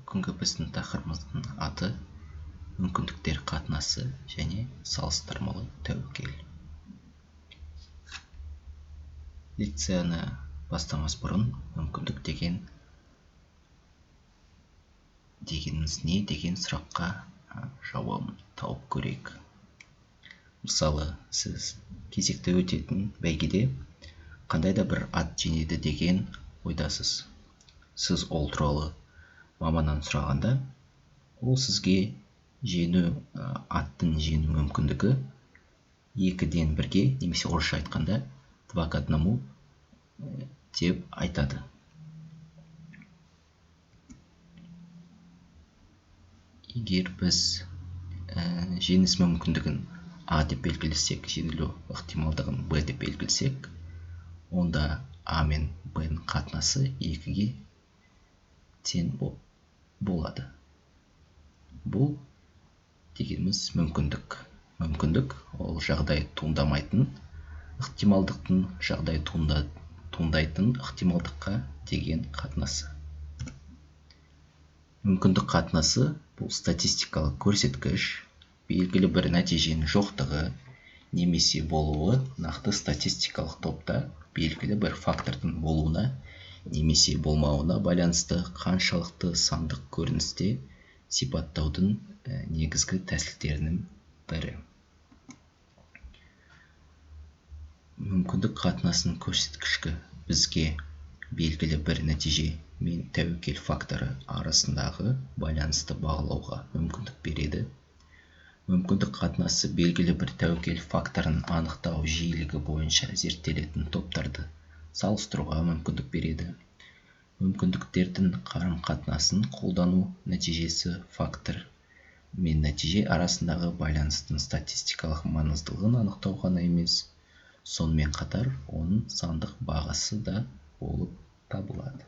Бүгінгі біздің тақырыбымыздың аты мүмкіндіктер қатынасы және салыстырмалы тәуекел. Лекцияны бастамас бұрын мүмкіндік дегеніміз не деген сұраққа жауабын тауып көрейік. Мысалы, сіз кезекті өтетін бәйгеде қандай да бір ат жеңеді деген ойдасыз. Сіз ол туралы маманнан сұрағанда, ол сізге жеңу, аттың жеңу мүмкіндігі 2-ден 1-ге, немесе орысша айтқанда 2 к 1 деп айтады. Егер біз жеңіс мүмкіндігін А деп белгілесек, жеңілу ықтималдығын Б деп белгілесек, онда А мен Б-ның қатынасы 2-ге тең болады. Бұл дегеніміз мүмкіндік. Мүмкіндік ол жағдай туындамайтын ықтималдықтың жағдай туындайтын ықтималдыққа деген қатынасы. Мүмкіндік қатынасы бұл статистикалық көрсеткіш, белгілі бір нәтиженің жоқтығы немесе болуы нақты статистикалық топта белгілі бір фактордың болуына немесе болмауына байланысты қаншалықты сандық көріністе сипаттаудың негізгі тәсілдерінің бірі. Мүмкіндік қатынасының көрсеткіші бізге белгілі бір нәтиже мен тәуекел факторы арасындағы байланысты бағалауға мүмкіндік береді. Мүмкіндік қатынасы белгілі бір тәуекел факторын анықтау жиілігі бойынша зерттелетін топтарды салыстыруға мүмкіндік береді. Мүмкіндіктердің қарым-қатынасын қолдану нәтижесі фактор мен нәтиже арасындағы байланыстың статистикалық маңыздылығын анықтау ғана емес, сонымен қатар оның сандық бағасы да болып табылады.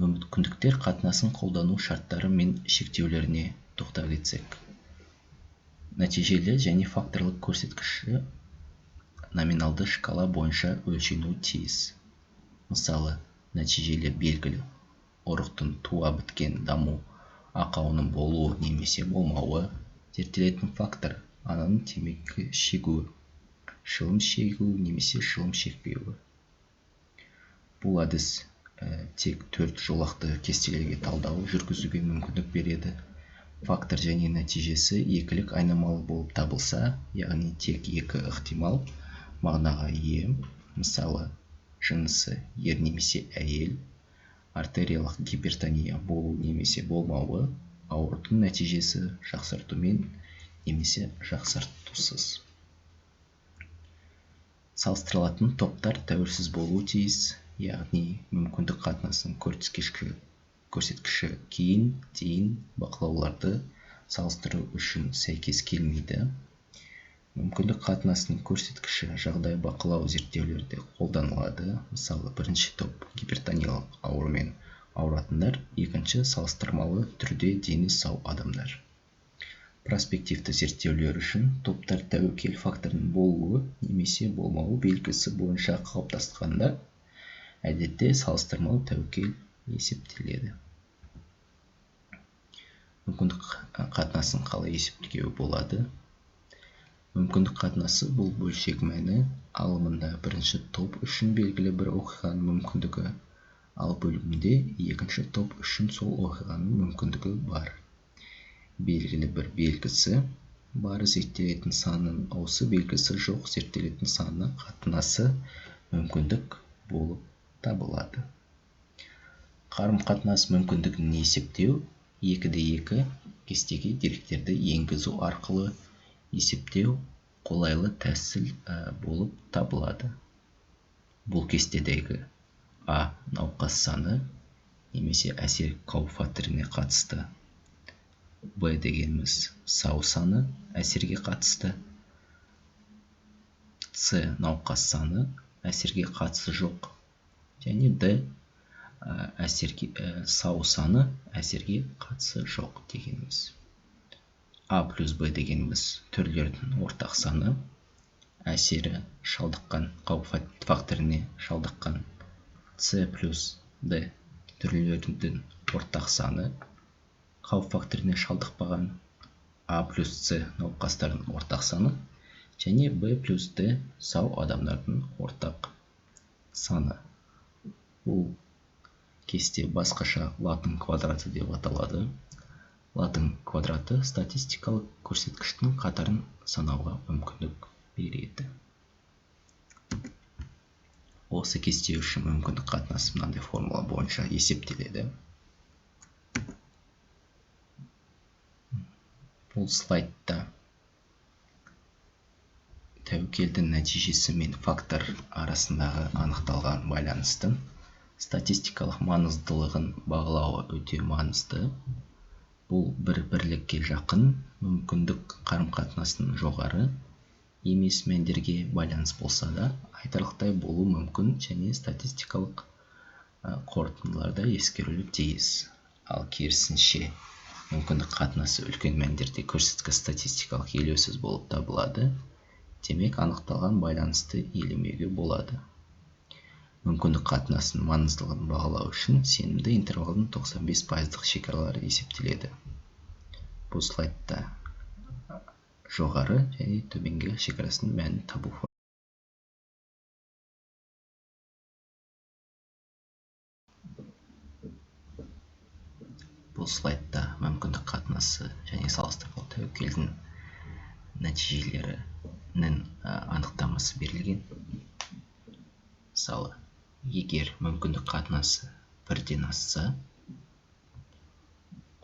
Мүмкіндіктер қатынасын қолдану шарттары мен шектеулеріне тоқтап кетсек. Нәтижелі және факторлық көрсеткіші номиналды шкала бойынша өлшенуі тиіс. Мысалы, нәтижелі белгілі ұрықтың туа біткен даму ақауының болуы немесе болмауы, зерттелетін фактор ананың темекі шегуі, шылым шегуі немесе шылым шекпеуі. Бұл әдіс тек 4 жолақты кестелерге талдау жүргізуге мүмкіндік береді. Фактор және нәтижесі екілік айнымалы болып табылса, яғни тек екі ықтимал мағынаға ие, мысалы, жынысы ер немесе әйел, артериялық гипертония болу немесе болмауы, аурудың нәтижесі жақсартумен немесе жақсартусыз. Салыстырылатын топтар тәуелсіз болуы тиіс, яғни мүмкіндік қатынасының көрсеткіші кейін дейін бақылауларды салыстыру үшін сәйкес келмейді. Мүмкіндік қатынасының көрсеткіші жағдай бақылау зерттеулерде қолданылады. Мысалы, бірінші топ гипертониялық аурумен ауыратындар, екінші салыстырмалы түрде дені сау адамдар. Проспективті зерттеулер үшін топтар тәуекел факторының болуы немесе болмауы белгісі бойынша қалыптасқанда, әдетте салыстырмалы тәуекел есептеледі. Мүмкіндік қатынасын қалай есептеуге болады? Мүмкіндік қатынасы бұл бөлшек мәні, алымында бірінші топ үшін белгілі бір оқиғаның мүмкіндігі, ал бөлімінде екінші топ үшін сол оқиғаның мүмкіндігі бар. Белгілі бір белгісі бар зерттелетін санның осы белгісі жоқ зерттелетін санына қатынасы мүмкіндік болып табылады. Қарым-қатынас мүмкіндігін есептеу 2-2 кестеге деректерді енгізу арқылы есептеу қолайлы тәсіл болып табылады. Бұл кестедегі А науқас саны немесе әсер қауіп факторына қатысты, Б дегеніміз сау саны әсерге қатысты, С науқас саны әсерге қатысы жоқ және Д әсерге, сау саны әсерге қатысы жоқ дегеніміз. А плюс Б дегеніміз түрлердің ортақ саны, әсері шалдыққан қауіп факторіне шалдыққан, С плюс Д түрлердің ортақ саны қауіп факторына шалдықпаған А плюс С науқастардың ортақ саны және Б плюс Д сау адамдардың ортақ саны. Бұл кесте басқаша латын квадраты деп аталады. Латын квадраты статистикалық көрсеткіштің қатарын санауға мүмкіндік береді. Осы кесте үшін мүмкіндік қатынасы мынандай формула бойынша есептеледі. Бұл слайдта тәуекелдің нәтижесі мен фактор арасындағы анықталған байланыстың статистикалық маңыздылығын бағалауы өте маңызды. Бұл бір бірлікке жақын мүмкіндік қарым-қатынасының жоғары емес мәндерге байланыс болса да айтарлықтай болуы мүмкін және статистикалық қорытындыларда ескерілуі тиіс. Ал керісінше мүмкіндік қатынасы үлкен мәндерде көрсеткіш статистикалық елеусіз болып табылады. Демек, анықталған байланысты елемеуге болады. Мүмкіндік қатынасының маңыздылығын бағалау үшін сенімді интервалдың 95%-дық шекаралары есептеледі. Бұл слайдта жоғары және төменгі шекарасының мәнін табу. Бұл слайдта мүмкіндік қатынасы және салыстырмалы тәуекелдің нәтижелерінің анықтамасы берілген. Мысалы, егер мүмкіндік қатынасы бірден асса,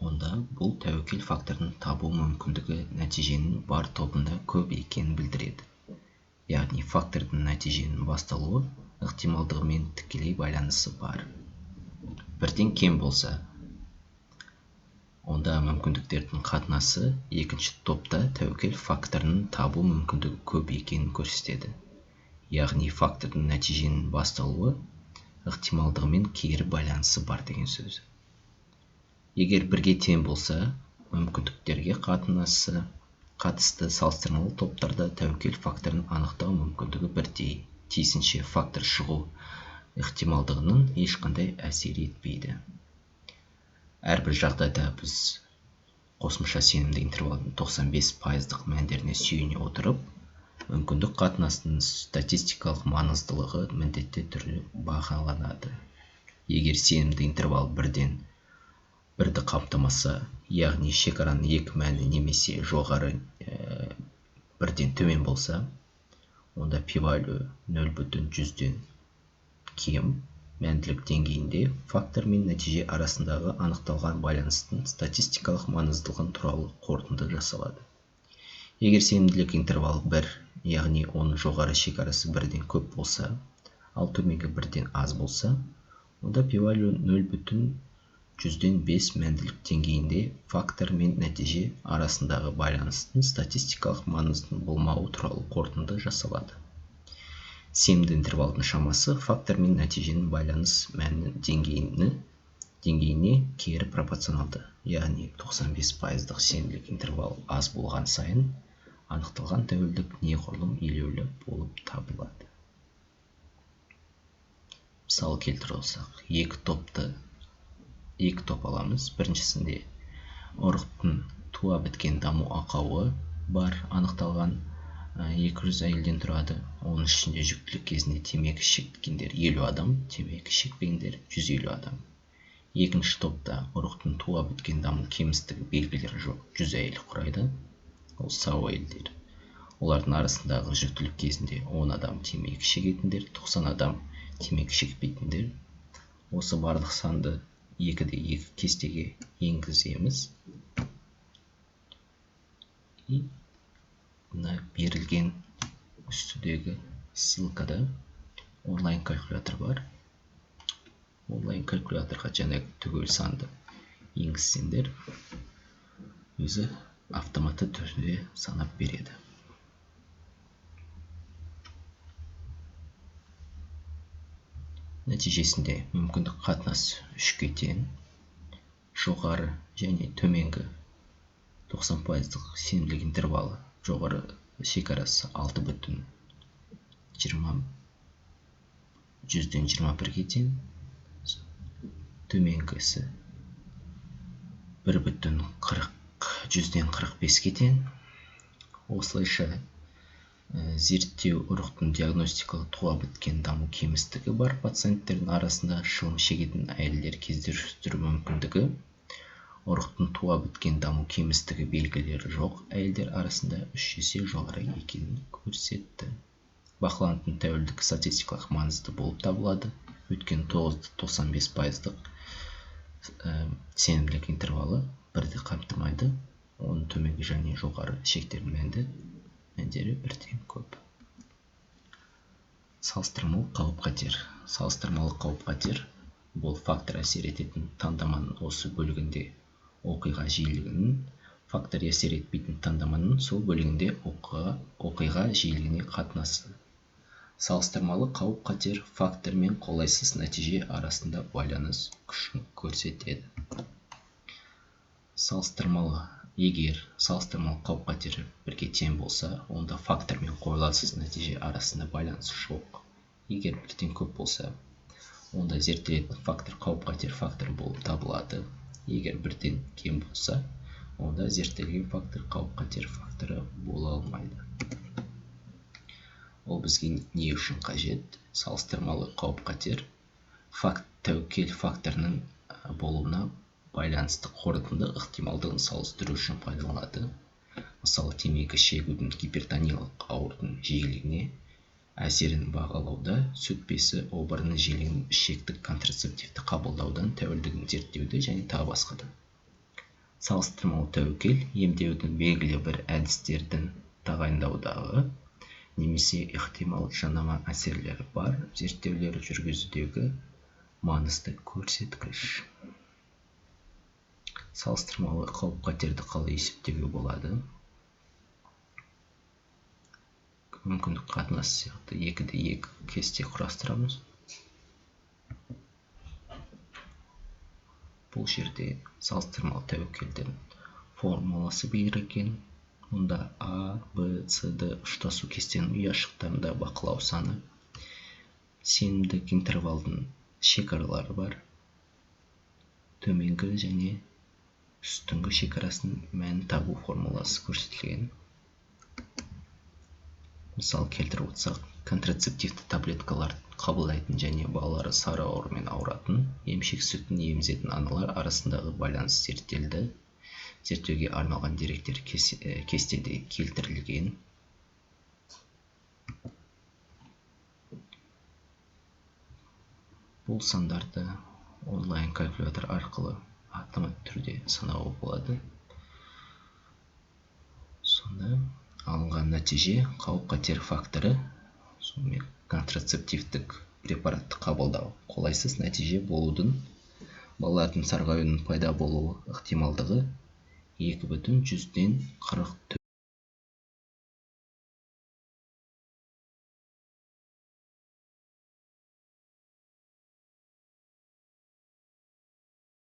онда бұл тәуекел факторын табу мүмкіндігі нәтиженің бар тобында көп екенін білдіреді. Яғни фактордың нәтиженің басталуы ықтималдығымен тікелей байланысы бар. Бірден кем болса, онда мүмкіндіктердің қатынасы екінші топта тәуекел факторының табу мүмкіндігі көп екенін көрсетеді. Яғни фактордың нәтиженің басталуы ықтималдығымен кері байланысы бар деген сөз. Егер бірге тең болса, мүмкіндіктерге қатысты салыстырмалы топтарда тәуекел факторын анықтау мүмкіндігі бірдей. Тиісінше фактор шығу ықтималдығының ешқандай әсер етпейді. Әрбір жағдайда біз қосымша сенімді интервалдың 95%-дық мәндеріне сүйене отырып, мүмкіндік қатынасының статистикалық маңыздылығы міндетті түрде бағаланады. Егер сенімді интервал бірден бірді қамтымаса, яғни шекараның екі мәні немесе жоғары бірден төмен болса, онда p-value 0,1 кем мәнділік деңгейінде фактор мен нәтиже арасындағы анықталған байланыстың статистикалық маңыздылығы туралы қорытынды жасалады. Егер сенімділік интервалы 1, яғни оның жоғары шекарасы бірден көп болса, ал төменгі бірден аз болса, онда p-value 0,05 мәнділік деңгейінде фактор мен нәтиже арасындағы байланыстың статистикалық маңыздың болмауы туралы қорытынды жасалады. Сенімді интервалдың шамасы фактор мен нәтиженің байланыс мәні деңгейіне кері пропорционалды, яғни 95%-дық сенімділік интервал аз болған сайын анықталған тәуелділік неғұрлым елеулі болып табылады. Мысал келтіре алсақ, екі топ аламыз. Біріншісінде ұрықтың туа біткен даму ақауы бар анықталған 200 әйелден тұрады. Оның ішінде жүктілік кезінде темекі шеккендер 50 адам, темекі шекпегендер 150 адам. Екінші топта ұрықтың туа біткен даму кемістігі белгілері жоқ 100 әйел құрайды. Ол сау әйелдер. Олардың арасындағы жүктілік кезінде 10 адам темекі шегетіндер, 90 адам темекі шекпейтіндер. Осы барлық санды 2-де 2 кестеге енгіземіз. И мына берілген үстідегі ссылкада онлайн калькулятор бар. Онлайн калькуляторға жаңағы түгел санды енгізсеңдер, өзі автоматты түрде санап береді. Нәтижесінде мүмкіндік қатынас 3-ке тең, жоғары және төменгі 90%-дық сенімділік интервалы жоғары шекарасы 6,20 21-ге тең, төменгісі 1,45-ке тең. Осылайша зерттеу ұрықтың диагностикалық туа біткен даму кемістігі бар пациенттердің арасында шылым шегетін әйелдер кездестіру мүмкіндігі ұрықтың туа біткен даму кемістігі белгілері жоқ әйелдер арасында 3 есе жоғары екенін көрсетті. Бақыланатын тәуелдік статистикалық маңызды болып табылады, өйткені 9,95%-дық сенімділік интервалы бірді қамтымайды, оның төменгі және жоғары шектерінің мәндері бірден көп. Салыстырмалы қауіп-қатер. Салыстырмалы қауіп-қатер бұл фактор әсер ететін таңдаманың осы бөлігінде оқиға жиілігінің, фактор әсер етпейтін таңдаманың сол бөлігінде оқиға жиілігіне қатынасы. Салыстырмалы қауіп-қатер фактор мен қолайсыз нәтиже арасында байланыс күшін көрсетеді. Салыстырмалы, егер салыстырмалы қауіп-қатер бірге тең болса, онда фактор мен қолайсыз нәтиже арасында байланыс жоқ. Егер бірден көп болса, онда зерттелетін фактор қауіп-қатер факторы болып табылады. Егер бірден кем болса, онда зерттелген фактор қауіп-қатер факторы бола алмайды. Ол бізге не үшін қажет? Салыстырмалы қауіп-қатер тәуекел факторының болуына байланысты қорытынды ықтималдығын салыстыру үшін пайдаланылады. Мысалы, темекі шегудің гипертониялық аурудың жиілігіне әсерін бағалауда, сүт безі обырының жиілігін ішектік контрацептивті қабылдаудан тәуелдігін зерттеуде және тағы басқа да. Салыстырмалы тәуекел емдеудің белгілі бір әдістердің тағайындаудағы немесе ықтимал жанама әсерлері бар зерттеулер жүргізудегі маңызды көрсеткіш. Салыстырмалы қауіп-қатерді қалай есептеуге болады? Мүмкіндік қатынасы сияқты 2-де 2 кесте құрастырамыз. Бұл жерде салыстырмалы тәуекелдің формуласы берілген. Мұнда А, Б, С, Д ұштасу кестенің ұяшықтарында бақылау саны, сенімдік интервалдың шекаралары бар, төменгі және үстіңгі шекарасының мәнін табу формуласы көрсетілген. Мысал келтіріп отырсақ, контрацептивті таблеткалар қабылдайтын және балалары сары аурумен ауыратын, емшек сүтін емізетін аналар арасындағы байланыс зерттелді. Зерттеуге арналған деректер кестеде келтірілген. Бұл сандарды онлайн калькулятор арқылы автоматты түрде санауға болады. Сонда алынған нәтиже қауіп-қатер факторы, сонымен контрацептивтік препаратты қабылдау қолайсыз нәтиже болудың, балалардың сарғаюының пайда болуы ықтималдығы 2,44.